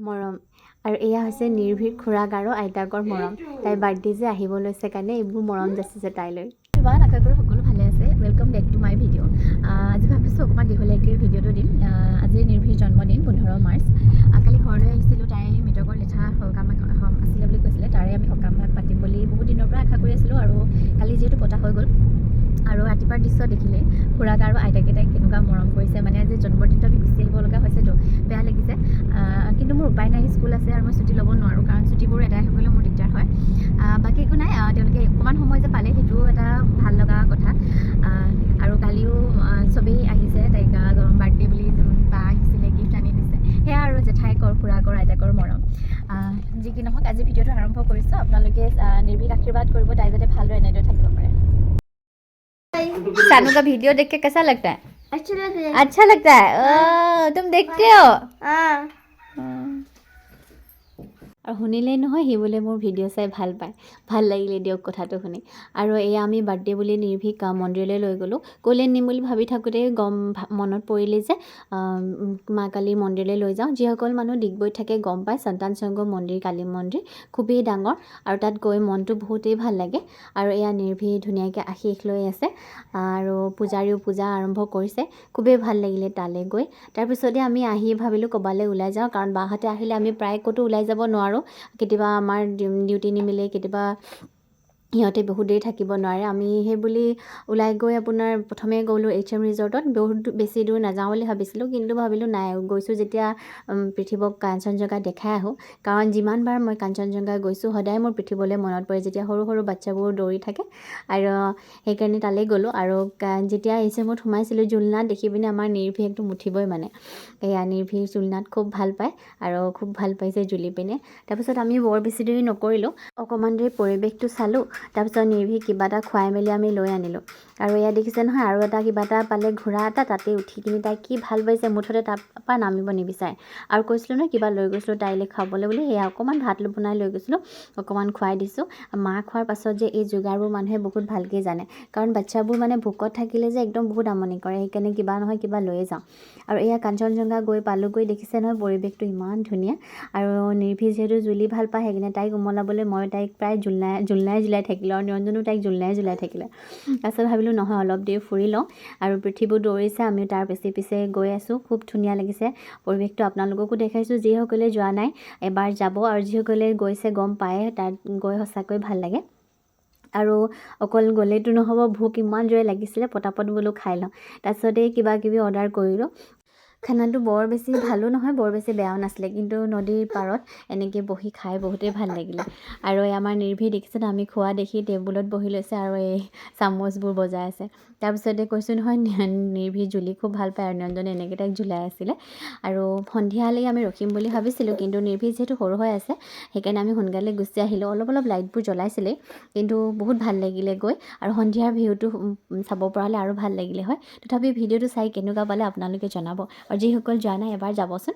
মৰম। আৰু এয়া হৈছে নিৰ্ভীৰ খুৰাক আৰু আইতাকৰ মৰম। তাইৰ বাৰ্থডে যে আহিব লৈছে কাৰণে এইবোৰ মৰম যাচিছে তাইলৈ। এভৰিৱান, আশা কৰোঁ সকলো ভালে আছে। Welcome back to my video. আজি ভাবিছোঁ অকণমান দীঘলীয়াকৈ ভিডিঅ'টো দিম। আজি নিৰ্ভীৰ জন্মদিন, 15 মাৰ্চ। কালি ঘৰলৈ আহিছিলোঁ। তাইৰ মৃতকৰ লেঠা সকাম এখন আছিলে বুলি কৈছিলে। তাৰে আমি সকাম ভাগ পাতিম বুলি বহুত দিনৰ পৰা আশা কৰি আছিলোঁ আৰু কালি যিহেতু পতা হৈ গ'ল। আৰু ৰাতিপুৱাৰ দৃশ্য দেখিলে, খুৰাক আৰু আইতাকে তাইক কেনেকুৱা মৰম কৰিছে। মানে আজি জন্মদিনটো আমি গুচি আহিব লগা হৈছেতো, বেয়া লাগিছে। কিন্তু মোৰ উপায় নাই, স্কুল আছে আৰু মই ছুটি ল'ব নোৱাৰোঁ, কাৰণ ছুটিবোৰ এদাই হৈ গ'লে মোৰ দিগদাৰ হয়। বাকী একো নাই। তেওঁলোকে অকণমান সময় যে পালে, সেইটোও এটা ভাল লগা কথা। আৰু কালিও চবেই আহিছে তাইক বাৰ্থডে বুলি। বা আহিছিলে, গিফ্ট আনি দিছে। সেয়া আৰু জেঠাইকৰ, খুৰাকৰ, আইতাকৰ মৰম। যি কি নহওক, আজি ভিডিঅ'টো আৰম্ভ কৰিছোঁ। আপোনালোকে নিৰ্ভীক আশীৰ্বাদ কৰিব, তাই যাতে ভালদৰে এনেদৰে থাকিব পাৰে। सानू का वीडियो देख के कैसा लगता है? अच्छा लग रहा है। अच्छा लगता है? ओ, तुम देखते हो? हाँ। আৰু শুনিলেই নহয়, সি বোলে মোৰ ভিডিঅ' চাই ভাল পায়। ভাল লাগিলে দিয়ক কথাটো শুনি। আৰু এয়া আমি বাৰ্থডে বুলি নিৰ্ভীক মন্দিৰলৈ লৈ গ'লোঁ। ক'লৈ নিম বুলি ভাবি থাকোঁতে গম মনত পৰিলে যে মা কালীৰ মন্দিৰলৈ লৈ যাওঁ। যিসকল মানুহ ডিগবৈত থাকে, গম পায়, সন্তান সংঘ মন্দিৰ, কালী মন্দিৰ খুবেই ডাঙৰ আৰু তাত গৈ মনটো বহুতেই ভাল লাগে। আৰু এয়া নিৰ্ভী ধুনীয়াকৈ আশীষ লৈ আছে আৰু পূজাৰীও পূজা আৰম্ভ কৰিছে। খুবেই ভাল লাগিলে তালৈ গৈ। তাৰপিছতে আমি আহি ভাবিলোঁ ক'ৰবালৈ ওলাই যাওঁ, কাৰণ বাহঁতে আহিলে আমি প্ৰায় ক'তো ওলাই যাব নোৱাৰোঁ। কেতিয়াবা আমাৰ ডিউটি নিমিলে, কেতিয়াবা সিহঁতে বহুত দেৰি থাকিব নোৱাৰে। আমি সেই বুলি ওলাই গৈ আপোনাৰ প্ৰথমে গ'লোঁ এইচ এম ৰিজৰ্টত। বহুত বেছি দূৰ নাযাওঁ বুলি ভাবিছিলোঁ, কিন্তু ভাবিলোঁ নাই, গৈছোঁ যেতিয়া পৃথিৱক কাঞ্চনজংঘা দেখাই আহোঁ। কাৰণ যিমানবাৰ মই কাঞ্চনজংঘা গৈছোঁ, সদায় মোৰ পৃথিৱলৈ মনত পৰে, যেতিয়া সৰু সৰু বাচ্ছাবোৰ দৌৰি থাকে। আৰু সেইকাৰণে তালৈ গ'লোঁ। আৰু যেতিয়া এইচ এমত সোমাইছিলোঁ, জোলনাত দেখি পিনে আমাৰ নিৰ্ভী একদম উঠিবই। মানে এয়া নিৰ্ভী জোলনাত খুব ভাল পায় আৰু খুব ভাল পাইছে জুলি পিনে। তাৰপিছত আমি বৰ বেছি দেৰি নকৰিলোঁ, অকণমান দেৰি পৰিৱেশটো চালোঁ। তাৰপিছত নিৰ্ভীক কিবা এটা খুৱাই মেলি আমি লৈ আনিলোঁ। আৰু এয়া দেখিছে নহয়, আৰু এটা কিবা এটা পালে, ঘোঁৰা এটা, তাতে উঠি কিনি তাই কি ভাল পাইছে, মুঠতে তাৰপৰা নামিব নিবিচাৰে। আৰু কৈছিলোঁ নহয়, কিবা লৈ গৈছিলোঁ তাইলৈ খাবলৈ বুলি। সেয়া অকণমান ভাত বনাই লৈ গৈছিলোঁ, অকণমান খুৱাই দিছোঁ। মাহ খোৱাৰ পাছত যে এই যোগাৰবোৰ মানুহে বহুত ভালকৈ জানে, কাৰণ বাচ্ছাবোৰ মানে ভোকত থাকিলে যে একদম বহুত আমনি কৰে। সেইকাৰণে কিবা নহয় কিবা লৈয়ে যাওঁ। আৰু এয়া কাঞ্চনজংঘা গৈ পালোগৈ। দেখিছে নহয়, পৰিৱেশটো ইমান ধুনীয়া। আৰু নিৰ্ভী যিহেতু জুলি ভাল পায়, সেইকাৰণে তাইক উমলাবলৈ মই তাইক প্ৰায় জোলনাই জোলনাই জোলাই থাকিলোঁ আৰু নিৰঞ্জনো তাইক জোলনাই জোলাই থাকিলে। তাৰপিছত ভাবিলোঁ নহয়, অলপ দেৰি ফুৰি লওঁ। আৰু পৃথিৱীও দৌৰিছে, আমিও তাৰ পিছে পিছে গৈ আছোঁ। খুব ধুনীয়া লাগিছে পৰিৱেশটো, আপোনালোককো দেখাইছোঁ। যিসকলে যোৱা নাই, এবাৰ যাব আৰু যিসকলে গৈছে, গম পায়, তাত গৈ সঁচাকৈ ভাল লাগে। আৰু অকল গ'লেতো নহ'ব, ভোক ইমান জোৰে লাগিছিলে, পটাপট বোলো খাই লওঁ। তাৰপিছতে কিবা কিবি অৰ্ডাৰ কৰিলোঁ। খানাটো বৰ বেছি ভালো নহয়, বৰ বেছি বেয়াও নাছিলে, কিন্তু নদীৰ পাৰত এনেকৈ বহি খাই বহুতেই ভাল লাগিলে। আৰু এই আমাৰ নিৰ্ভী দেখিছে, আমি খোৱা দেখি টেবুলত বহি লৈছে আৰু এই চামুচবোৰ বজাই আছে। তাৰপিছতে কৈছোঁ নহয়, নিৰ্ভী জুলি খুব ভাল পায় আৰু নিৰঞ্জনে এনেকৈ তাইক ঝুলাই আছিলে। আৰু সন্ধিয়ালৈ আমি ৰখিম বুলি ভাবিছিলোঁ, কিন্তু নিৰ্ভী যিহেতু সৰু হৈ আছে, সেইকাৰণে আমি সোনকালে গুচি আহিলোঁ। অলপ অলপ লাইটবোৰ জ্বলাইছিলেই, কিন্তু বহুত ভাল লাগিলে গৈ। আৰু সন্ধিয়াৰ ভিউটো চাব পৰা হ'লে আৰু ভাল লাগিলে হয়। তথাপি ভিডিঅ'টো চাই কেনেকুৱা পালে আপোনালোকে জনাব আৰু যিসকল যোৱা নাই, এবাৰ যাবচোন।